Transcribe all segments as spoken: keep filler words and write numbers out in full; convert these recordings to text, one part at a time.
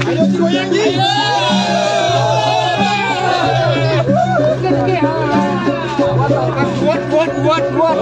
Ayo, digoyang, Ji. Kuat, kuat, kuat, kuat.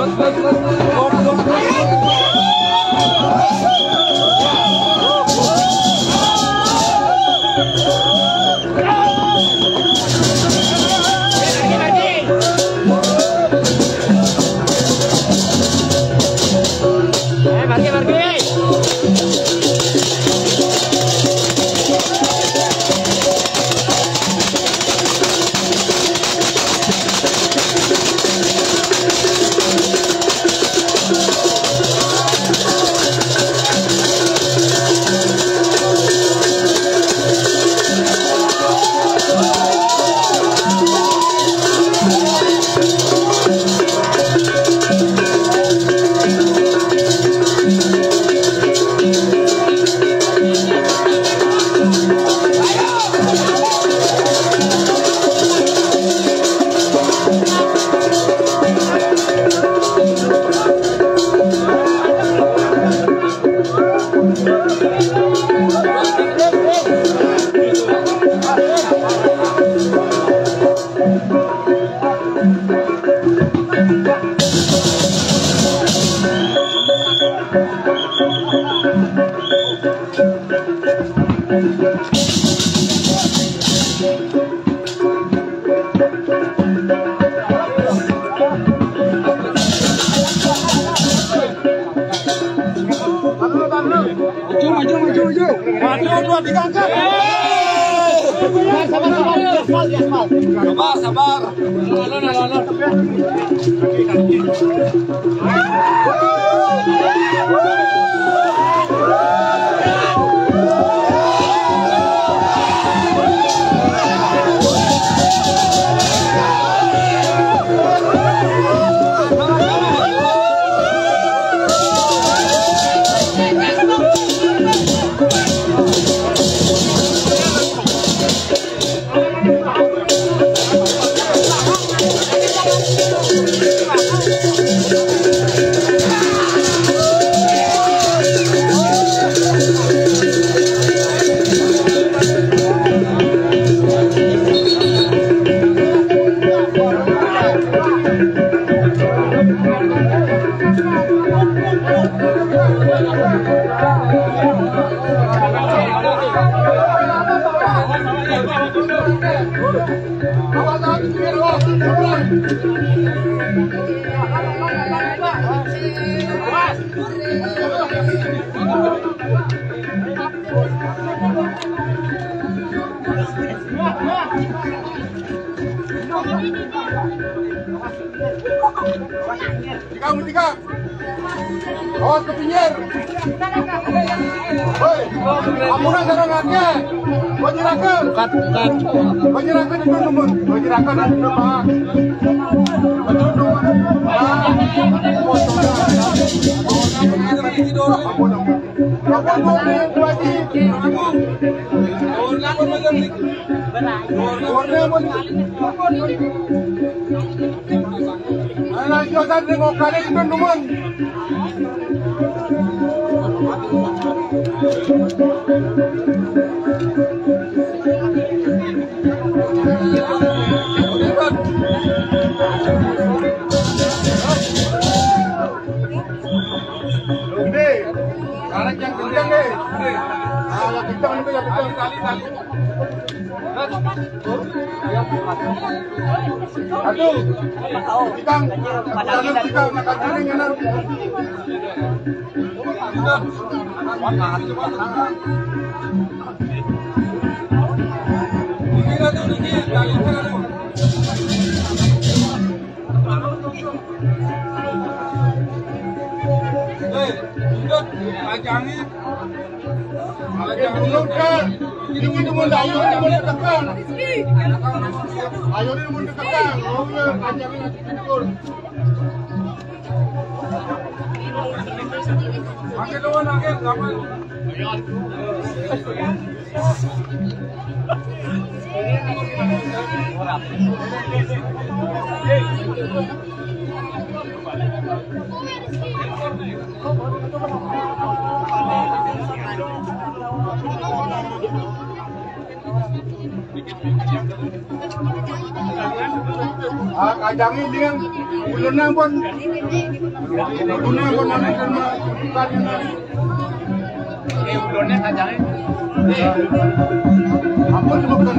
Maju, maju, maju, maju. Maju, dua, tiga, angkat. Sabar, sabar, sabar. Sabar, sabar. Alon, alon, alon. Tikam, tikam. Awas ke pinggir. Hoi, ampun, sareng akeh. Bajirakeun. Bukan, bukan. Bajirakeun itu numun. Bajirakeun anu numpang. Betul numun. Ah. Ampun, ampun. Ampun, Bu Haji. Warna ampun. Ayo, lanjut, nengok kali itu numun. Gede. Tarik yang kencang, deh. Gede. Ah, yang kencang itu, yang kencang. Tali, tali, tali. Aduh. Tikang. Tikang, makan piring, enak. Eh, udah, pajangin. Pajangin. Turun, Kak. Ini mau, ayo, ini mau ditekan. Ayo, ini mau ditekan. Oh, iya, pajangin lagi turun. Ah, kacangnya dia ulunnya pun, ulunnya pun nanti sama tadi. Ini ulunnya kacangnya. Apa tuh bukan?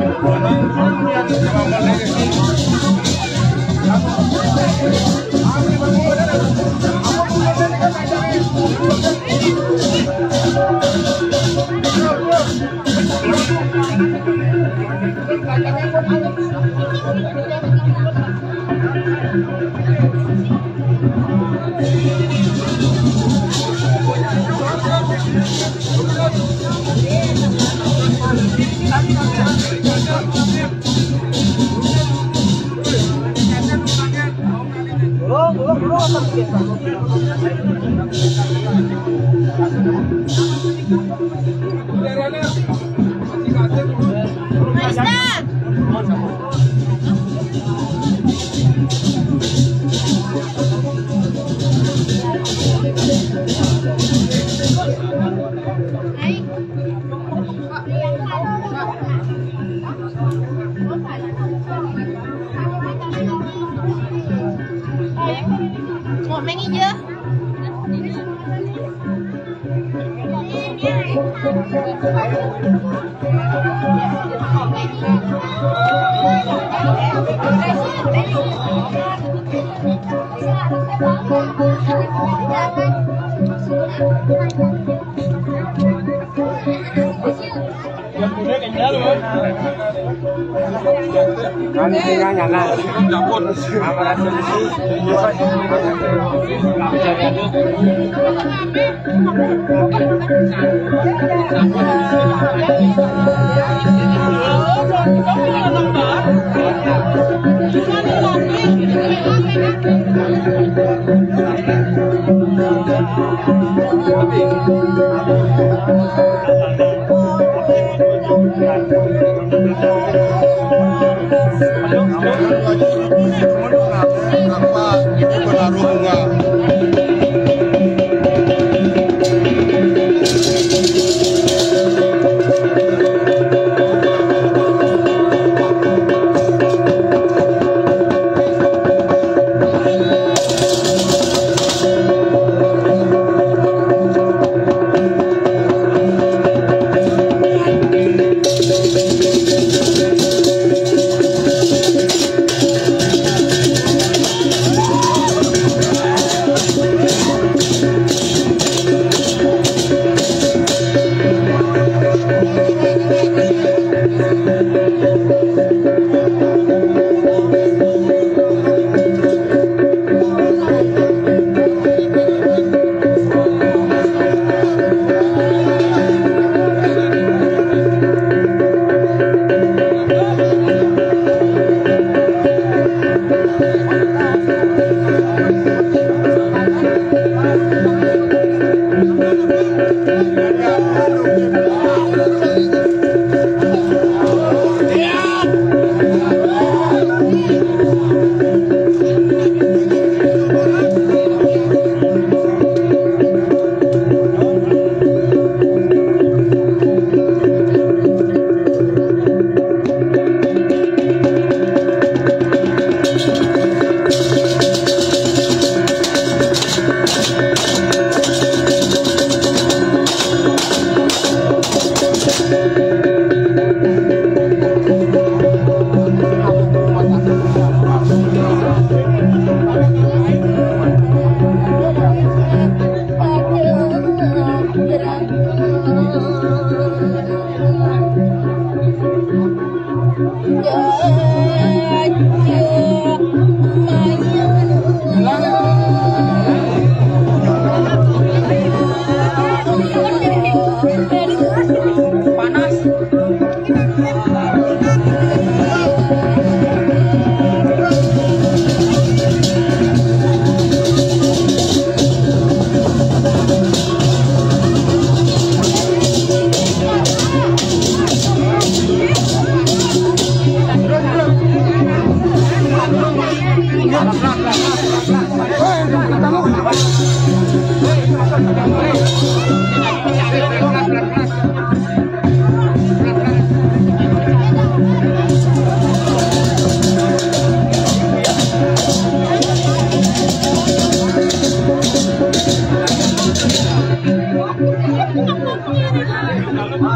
Mau main aja.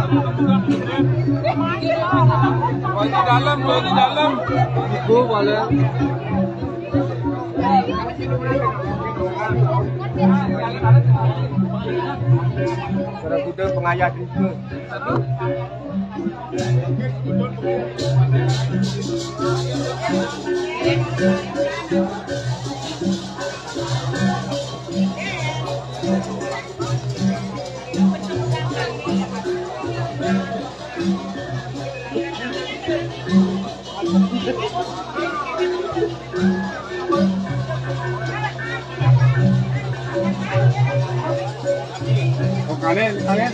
Wah, di dalam, wah, di dalam. Ibu, boleh. Borobudur pengayah juga. Oh, kalian, kalian.